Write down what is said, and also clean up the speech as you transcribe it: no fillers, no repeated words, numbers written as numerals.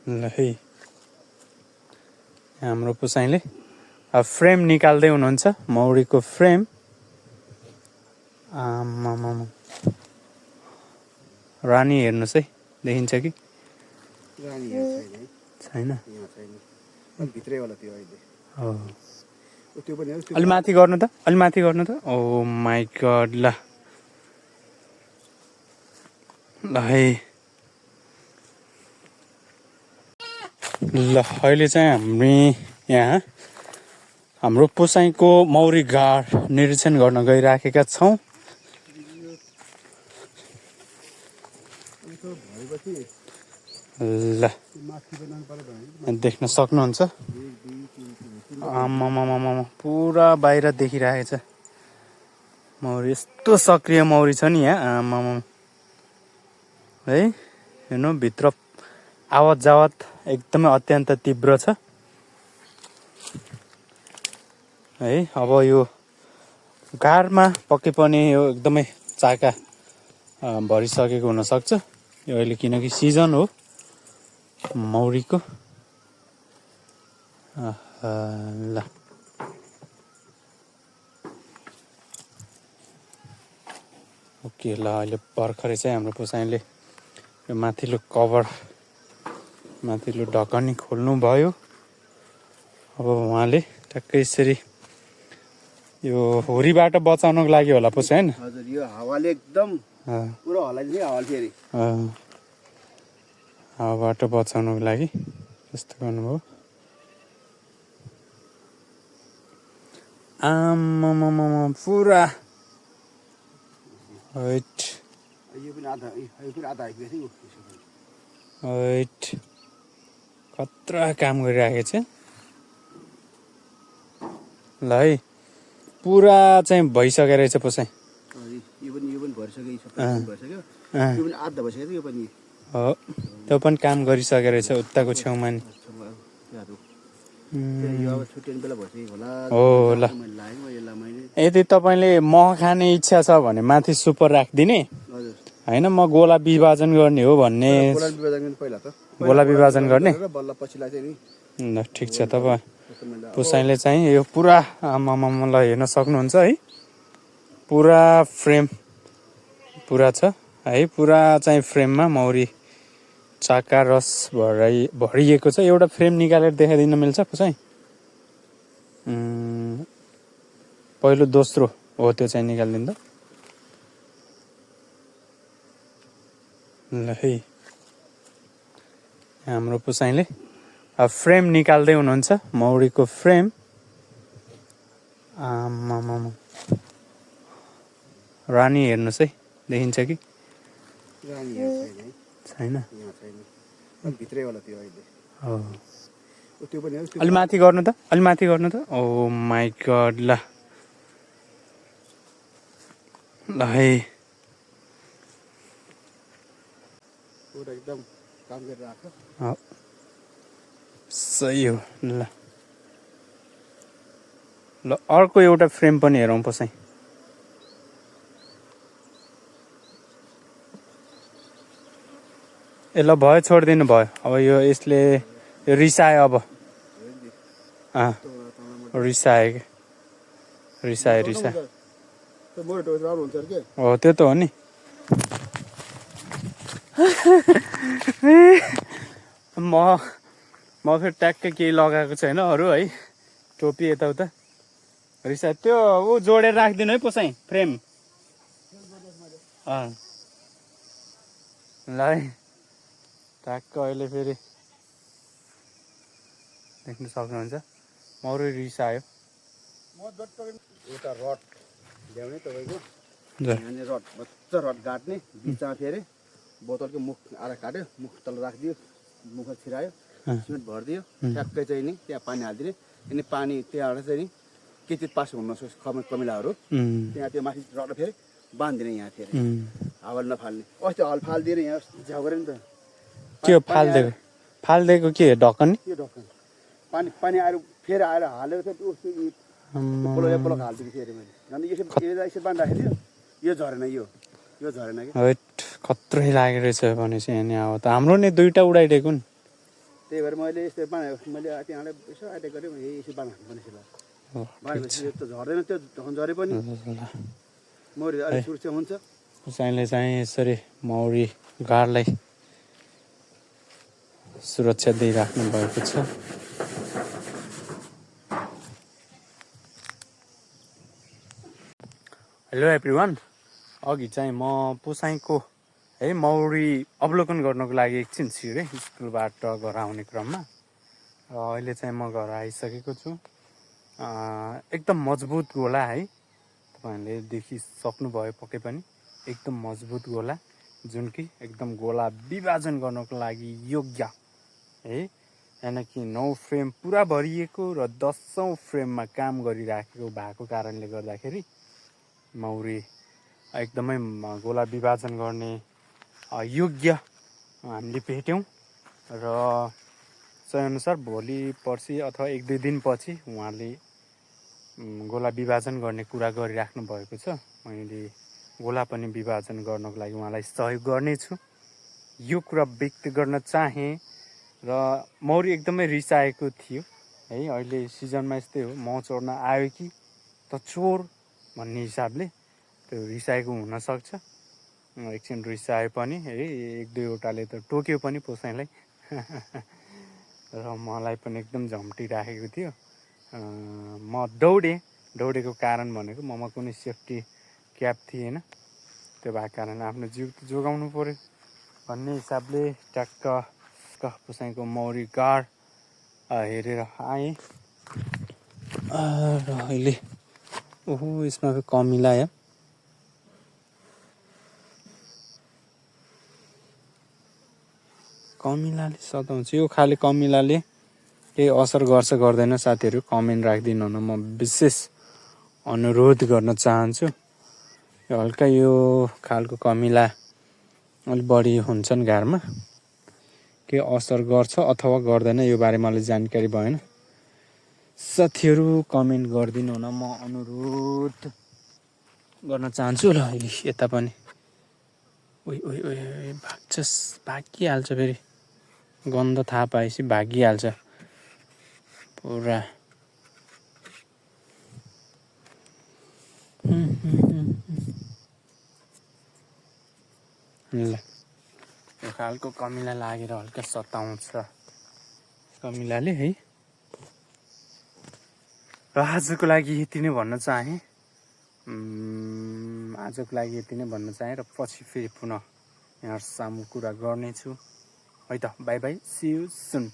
ल है हाम्रो पुसाइले अब फ्रेम निकाल्दै हुनुहुन्छ मौरीको फ्रेम। आमामामा रानी हेर्नुहोस् है, देखिन्छ कि रानी यहाँ छैन है, छैन? यहाँ छैन, भित्रैवाला त्यो अहिले हो त्यो पनि हो। अलि माथि गर्नु त, अलि माथि गर्नु त। ओ माई गड, ल ल है ल अहिले चाहिँ हामी यहाँ हाम्रो पुसाइको मौरी गाड निरीक्षण गर्न गइराखेका छौँ। ल देख्न सक्नुहुन्छ आमामामा पुरा बाहिर देखिरहेको छ मौरी। यस्तो सक्रिय मौरी छ नि यहाँ, आमामा है। हेर्नु भित्र आवत जावत एकदमै अत्यन्त तीव्र छ है। अब यो गाडमा पक्कै पनि यो एकदमै चाका भरिसकेको हुनसक्छ यो अहिले, किनकि सिजन हो मौरीको। ल ओके, ल अहिले भर्खरै चाहिँ हाम्रो पुसाइले यो माथिल्लो कभर, माथिल्लो ढकनी खोल्नु भयो। अब उहाँले ट्याक्कै यसरी यो हुरीबाट बचाउनको लागि होला पुसाइ, हैन? हजुर, यो हावाले एकदम पुरा हल्लाइदिन्छ हावाले फेरि। हावाबाट बचाउनको लागि यस्तो गर्नुभयो। आमामामा पुरा हैट यो पनि आधा, यो पनि आधा आइपुगेछ यो। हैट खतरा काम गरिराखेको छ। ल है पुरा चाहिँ भइसकेको रहेछ पुसाइ। यो पनि भरिसक्यो, सबै भइसक्यो। यो पनि आधा भइसक्यो यो पनि। हो त्यो पनि काम गरिसकेको रहेछ उताको छेउमा नि। हो ल, यदि तपाईँले मह खाने इच्छा छ भने माथि सुपर राखिदिने, होइन म गोला विभाजन गर्ने हो भन्ने। गोला विभाजन गर्ने, ल ठिक छ। तपाईँ पुसाइले चाहिँ यो पुरा आमामामालाई हेर्न सक्नुहुन्छ है, पुरा फ्रेम पुरा छ है। पुरा चाहिँ फ्रेममा मौरी चाका रस भरिएको छ। एउटा फ्रेम निकालेर देखाइदिन मिल्छ पुसाइ? पहिलो दोस्रो हो त्यो चाहिँ निकालिदिनु त। ल है हाम्रो पुसाइले अब फ्रेम निकाल्दै हुनुहुन्छ मौरीको फ्रेम। आमामामा रानी हेर्नुहोस् है, देखिन्छ कि छैन? भित्रैवाला त्यो अहिले हो त्यो पनि हो। अलि माथि गर्नु त, अलि माथि गर्नु त। ओ माई गड, ल ल है पुरा एकदम काम गरेर आएको। सही हो। ल ल अर्को एउटा फ्रेम पनि हेरौँ पुसाइ। ए ल भयो, छोडिदिनु भयो। अब यो यसले रिसायो, अब रिसायो हो त्यो त हो नि। म फेरि ट्याक्कै केही लगाएको छैन अरू है, टोपी यताउता। रिसा त्यो ऊ जोडेर राखिदिनु है पुसाइ फ्रेम। ल है ट्याक्क अहिले फेरि देख्न सक्नुहुन्छ मौरी रिसायो। एउटा रड ल्याउने तपाईँको, यहाँनिर रड मजा रड गाड्ने, बिचमा फेरि बोतलको मुख आधा काट्यो, मुख तल राखिदियो, मुख छिरायो, सिमेन्ट भरिदियो, ठ्याक्कै चाहिँ नि त्यहाँ पानी हालिदिने। अनि पानी त्यहाँबाट चाहिँ नि के चिज पास हुन सक्छ कमिलाहरू, त्यहाँ त्यो माथि रड फेरि बाँधिदिने यहाँ फेरि हावाले नफाल्ने। अस्ति हल फालिदिएर यहाँ झ्याउ गऱ्यो नि त। के फालिदिएको के ढकनी? यो ढक्कन पानी आएर फेरि आएर हालेर फेरि ब्लक हालिदिएको फेरि मैले। अन्त यसरी बाँधिराखेको थियो, यो झरेन, यो झरेन कि। खत्रै लागेको रहेछ भनेपछि यहाँ अब त हाम्रो नि दुईवटा उडाइदिएको नि। त्यही भएर मैले यस्तो मैले त्यहाँबाट यसो आइटेक गरेँ यसो बाँध्नु भनेपछि बाँधेपछि यो त झर्दैन त्यो झरे पनि मौरी अलिक सुरक्षा हुन्छ। पुसाइले चाहिँ यसरी मौरी गाडलाई सुरक्षा दिइराख्नु भएको छ। हेलो एभ्रिवान, अघि चाहिँ म पुसाइको है मौरी अवलोकन गर्नको लागि एकछिन छिरेँ स्कुलबाट घर आउने क्रममा। र अहिले चाहिँ म घर आइसकेको छु। एकदम मजबुत गोला है, तपाईँहरूले देखिसक्नुभयो पक्कै पनि। एकदम मजबुत गोला जुन कि एकदम गोला विभाजन गर्नको लागि योग्य है। यानि कि 9 फ्रेम पुरा भरिएको र 10औं फ्रेममा काम गरिराखेको भएको कारणले गर्दाखेरि मौरी एकदमै गोला विभाजन गर्ने योग्य हामीले भेट्यौँ। र चाहिँ अनुसार भोलि पर्सि अथवा 1-2 दिनपछि उहाँले गोला विभाजन गर्ने कुरा गरिराख्नु भएको छ। मैले गोला पनि विभाजन गर्नको लागि उहाँलाई सहयोग गर्नेछु, यो कुरा व्यक्त गर्न चाहेँ। र मौरी एकदमै रिसाएको थियो है। अहिले सिजनमा यस्तै हो, मह चोर्न आयो कि त चोर भन्ने हिसाबले त्यो रिसाएको हुनसक्छ। एकछिन रिसाए पनि है, 1-2वटाले त टोक्यो पनि पुसाइलाई र मलाई पनि एकदम झम्टिराखेको थियो। म दौडेको कारण भनेको ममा कुनै सेफ्टी क्याप थिएन, त्यो भएको कारण आफ्नो जिउ त जोगाउनु पर्यो भन्ने हिसाबले ट्याक्क पुसाइको मौरी गाड हेरेर आएँ। र अहिले ओहो यसमा कमिला आयो। कमिलाले सताउँछ, यो खाली कमिलाले केही असर गर्छ गर्दैन साथीहरू कमेन्ट राखिदिनु हुन म विशेष अनुरोध गर्न चाहन्छु। यो हल्का यो खालको कमिला अलिक बढी हुन्छन् घरमा, के असर गर्छ अथवा गर्दैन यो बारे मलाई जानकारी भएन। साथीहरू कमेन्ट गरिदिनु हुन म अनुरोध गर्न चाहन्छु। ल यता पनि भागिहाल्छ फेरि, गन्ध थाहा पाएपछि भागिहाल्छ पुरा। ल यो खालको कमिला लागेर हल्का सताउँछ कमिलाले है। र आजको लागि यति नै भन्न चाहेँ। र पछि फेरि पुनः यहाँ सामु कुरा गर्नेछु है त। Bye bye, see you soon.